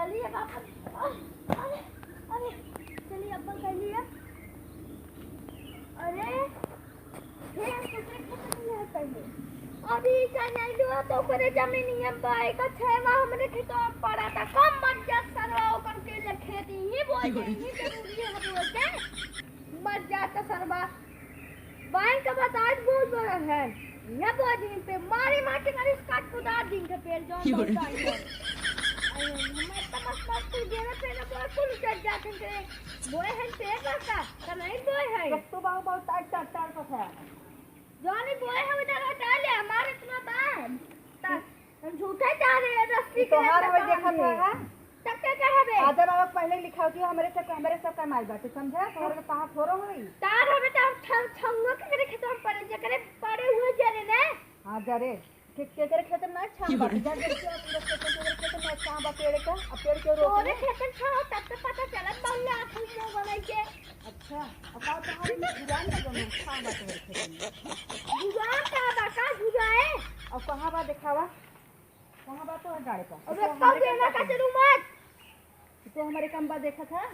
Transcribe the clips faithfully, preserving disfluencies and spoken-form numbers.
चलिए वापस। अरे, अरे, चलिए, अब कर लिए। अरे, फिर हम दूसरे खेत में नहीं पहले। अभी का नहीं लो तो ओकरे जमीनिया बाई का छेवा हमरे खेतवा में पड़ा था। कम मत जा सरवा, ओकर के लिए खेती ही बोल दे, ही जरूरी है बोल दे। मत जा तो सरवा। बाई का बताज बहुत बड़ा है। ये बहुत दिन पे मारी माटी मारी काट कुदा दिन के पेड़ जौन बहुत सारी है। अरे, हमारे तो मस्त मस्त कुल गेना पेड़ बोए कुल उजर जाते हैं। बोए हैं पेड़ बड़का, तो नहीं बोए हैं। एक तो बाबू बहुत टाइट टाइट टाइट का है। जौन ही बोए हैं उधर हटा ले, हमारे इतना बा। ता-, हम झूठे जा रहे हैं, रस्सी ये के तोहार लगे होई बांध देखत के। है, हाँ? तब क्या करबे? आदर बाबा पहले लिखाओ कि हमरे सब, हमरे सब कमाई बाटे, समझा? तोहरे के कहाँ थोड़ो होई? तार हमें तो हम छौ-, छौनो के करे खेतवा में पड़े, जेकरे पड़े हुए जरे ने। हाँ, जरे। के-, केकरे खेत में ना छाम बाटे, जरे के पूरा खेत में केकरे खेत में छाम बा पेड़ का, अब पेड़ के रोक तोरे ले। खेत में छाम, तब तो पता चलत बा, उल्ला खूब मुंह बनाई के। अच्छा, अब का तोहार में जुगाड़ ना बनो, छाम बा तोहरे खेत में। जुगाड़ का बा, का जुगाड़ है? अब कहाँ बा देखावा? कहाँ बा तोहर गाड़ी पर? अबे, तो कब हमरे देना काम का बा। चलू मत। तो हमरे काम बा देखत है।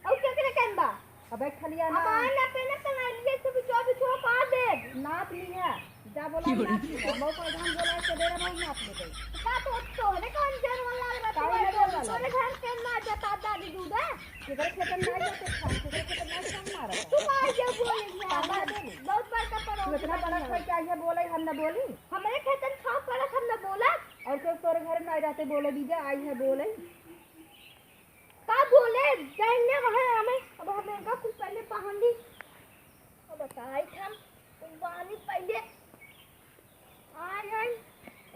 और केकरे काम बा? अबे खलिया अब ना। आए ना पे ना कनाइलिए से बिचो बिचो पा दे। नाप लिया। जा बोला नाप लिया। मऊ प्रधान बोला है, सवेरे मऊ नाप ले गई। का तो तोहरे काम जन वाला लगा काहे तू ना बोला? तोरे घर के ना जता दादी दूध है। केकरे खेतन ना जाते खान, केकरे खेतन ना खान मारा। तू का ये बोले ना? पागल है। बहुत बड़का पड़ोसी तू इतना बड़ा बन गया। कोई क्या ये बोले, हम ना बोली? हमरे खेतन खाओ पड़त हम न बोला। और कोई तोरे घर में आई रहते बोले, "दीदी आई है," बोले। का बोले? जाइने वहाँ हमें, अब हम इनका कुछ पहले पहन ली। अब बताई हम, कुर्बानी पहले। आय, आय,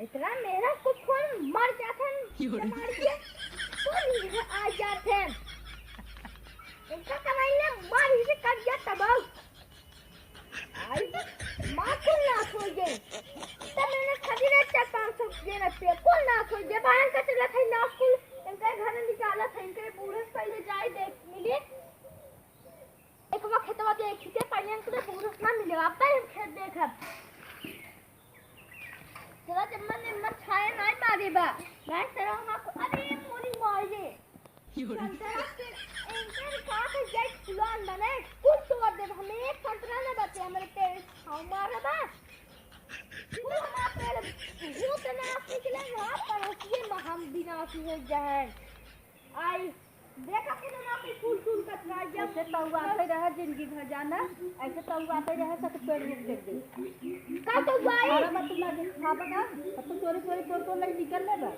इतना मेहनत को फोन मर जाथन, क्यों रे? मार के, कौन आ जाथन? इनका कमाई ने मार ही से कर दिया तबाह। आई, माँ कुल नाश हो गई। तब मैंने खरीदे चार पाँच सौ के रखते, कुल नाश हो गया। बाहर का चला था नाश कुल, इनका घर निकाला था, इनके बूढ़े से पहले जाए देख मिले। एक वो खेतवा देखी थे, पहले इनके बूढ़े से ना मिले, अब तक हम खेत देखब। चला जब मन, मन छाया नाई मारे बा। नाई तेरा वहाँ को, अरे मोरी मारे। संतरा के एंकर का के जय फुलान बने, कुल तोड़ दे। हमें एक संतरा न बचे, हमारे पेड़ छाव मारे बा। कुल हमारा पेड़ भूत नाश निकले, यहाँ पड़ोसिए में हम विनाश हो जाए। आई, देखा कि ना कोई फूल तूल कतरा गया। ऐसे तउआते रहे जिंदगी भर जाना, ऐसे तउआते रहे सब पेड़ रूप दे दे। का तउआई? खाना मत तुम ना दे, खाबा का? अब तो चोरी चोरी तोड़ तोड़ लग निकल ले बा।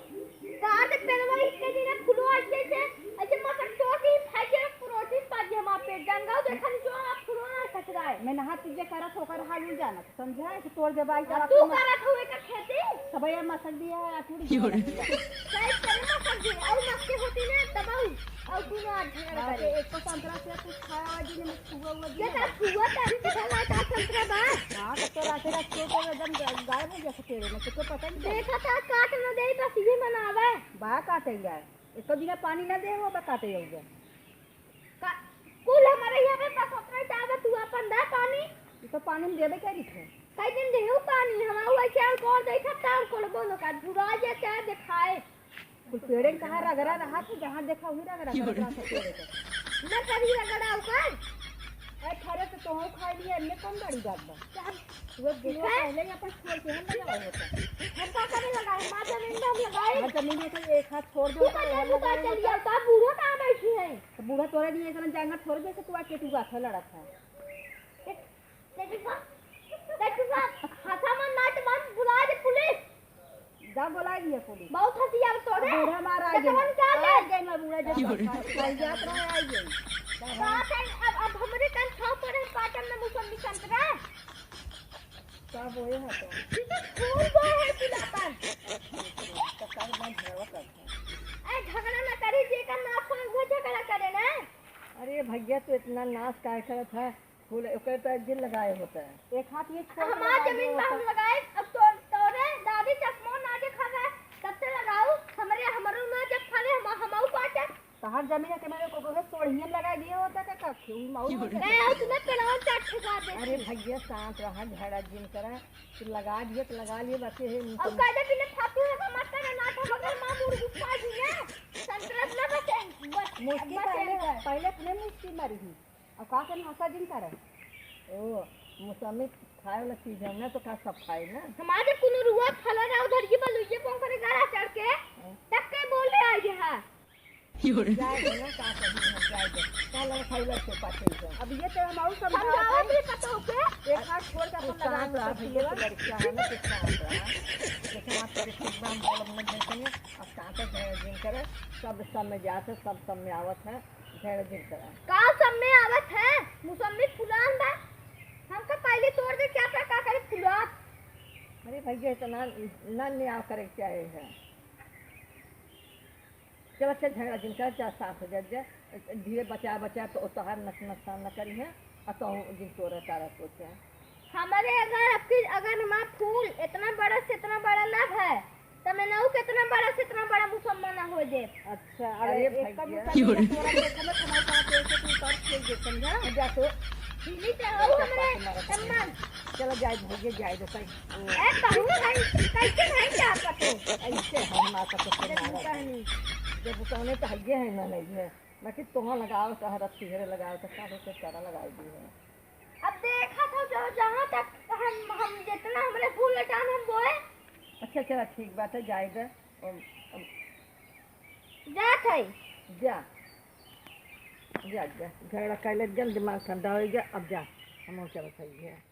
कहाँ से पेड़वा इतने दिन में फुलवा ऐसे से, ऐसे मसक तोड़ के फाइबर प्रोटीन पा दिया हमारे पेट। गंगा देखा नहीं जो आप फुलवा ना कतरा है। मैं नहा तुझे करा ठोकर हाल नहीं जाना। समझा है कि तोड़ देबा, ई अब तरह तू से मत-, करत हुए का खेती? तब ये मसक दिया है, आखिर क्यों रे? सही करे मसक दिया, और मस्ती होती ना, तब और, और तू ना आज झगड़ा बाप रे, करे। एक तो संतरा से कुछ खाया हुआ जी ने, छुआ हुआ जी ये ने। सब छुआ था, किधर लाता संतरा बा? हाँ, तो, तो राते रात को तो एकदम गा-, गायब हो गया था पेड़ में, तो पता नहीं चला। देखा था, काट न दे, बस ये मनावे। बा काटेगा, एक तो बिना पानी ना दे, वो बा काटे जाऊगा। का, कुल हमारे यहाँ पे बस उतना ही चाहबा, तू अपन दे पानी। ये तो पानी में देवे क्या लिखे? कई दिन देहु पानी, हम आऊ ऐसे और कौन देखा, तार कोलबो न का, झुरा जे चाहे दिखाए। कुल पेड़े कहाँ रगड़ा रहा था, जहाँ देखा वही रगड़ा रहा था पेड़े को। न कभी रगड़ा ओकर। अरे खरे तो तोहू खाई लिए, अन्य कौन बड़ी बात बा? चाहे वो बुढ़वा हैं? पहले ही अपन छोड़ के हम लगाए होता। हम का करे लगाए? हमार जमीन में हम लगाए। हमार जमीन में तो एक हाथ छोड़ दो, तू तो का हम जमीन में लगाए चल होता। गया, का बूढ़ो कहाँ बैठी है? तो बूढ़ा तोरे लिए इतना जांगर थोड़े जैसे तू आके तू गाथा लड़त है। देख, देख बा, देख बा, हाथा मन ना तो मन बुला दे पुलिस। जा बोला दिया पुलिस। बहुत हंसी आवे तोरे। बूढ़ा मार आ गया। जतवन क्या आ ले? गया मैं बूढ़ा जब की बोले? खा, खा जात रहा आ गया। कहाँ से अब, अब हमरे कन खाओ पड़े पाटन में मुसम्मी संतरा। का बोए है तो? फूल बोए है गुलाबन। तो काहे ना झगड़ा करता? ए, झगड़ा ना करी, जेकर नाश होए, वो झगड़ा करे ना। अरे भैया, तू इतना नाश काहे करत है? फूल ओकर तो एक दिन लगाए होता है। एक हाथ ये छोड़ के हमार लगाए जमीन पर होता। हम लगाए, अब तो, तोरे दादी चश्मा ना देखा है, तब से लगाऊ, हमरे, हमरो ना देखा है, हम, हमऊ पाटे। तहार जमीन है कि मैंने को, को सोढ़ियन लगाए दिए होता का, का क्यों माऊ होता? मैं उसमें पेड़वा चार ठेका दे। अरे भैया, शांत रहा, झगड़ा जिन करा, तू लगा दिए तो लगा लिए, बाकी है अब कायदे बिना फालतू है, मत करे, ना तो मगर माँ बूढ़ गुस्सा जी है। मुस्की अब मत पहले, जाने का। पहले अपने मुस्की मारी ही। अब का करना, हंसा जिन करे। ओ, मौसमी खाए वाला चीज है ना, तो का सब खाए ना? हमारे कुनुरुआ फला रहा उधर ये बोलो, ये कौन करे गाड़ा चढ़ के? हाँ। तब के बोल रहे आए यहाँ। जाए दो ना, का करी हम, जाए दो। का लगा खाई लग से पाछे से। अब ये तो हम और समझाओ समझाओ भाई। भी पतो के। एक हाथ छोड़ के अपन कुछ लगा काम लो रहा सब भैया, जीवन। तो लड़कियां है ना, कुछ काम रहा। लेकिन आप तो कुछ बात बोलब न देते हैं। अब कहाँ तक झगड़ा जिन करे, सब सब में जात है, सब सब में आवत है, झगड़ा जिन करे। का सब में आवत है? मौसमी फुलान बा, हमका पहले तोड़ दे, क्या पता का करे फुलात। अरे भैया, इतना ना न्याय करे के चाहे है। चल, अच्छा, झगड़ा जिन कर, जा साफ हो जा, जा। धीरे बचा बचा तो तोहार नस नुकसान न करी है, और तो जिन तोरा तारा सोचे। हमारे अगर आपकी, अगर हमारा फूल इतना बड़ा से इतना बड़ा ना है, तो मैं नऊ कितना बड़ा से इतना बड़ा मुसम्मा ना हो जाए। अच्छा, अरे अरे एक का भैया। मुसम्मा तोरा देखा ना, तुम्हारे साथ ऐसे तू कर खेल दे, समझा? जा तो। चीनी चाहो हमरे सम्मान। चलो, जाए, भैया, जाए दो, कहीं। ए, कहूँ भाई, कैसे भाई क्या पतो? ऐसे हम ना पतो अरे, तुम्हारा। कहनी। जब उतने तो हइये है ना, नहीं है। बाकी तोहा लगाओ, तो हर अच्छी घरे लगाओ, तो सारे से सारा लगाई दी है। अब देखा था जो जहाँ तक हम, हम जितना हमरे फूल लटान हम बोए। अच्छा, चला, ठीक बात है, जाए दे। अब, अब जात है। जा, जा, जा, झगड़ा कैले जन दिमाग ठंडा हो गया, अब जा, हम चलत है।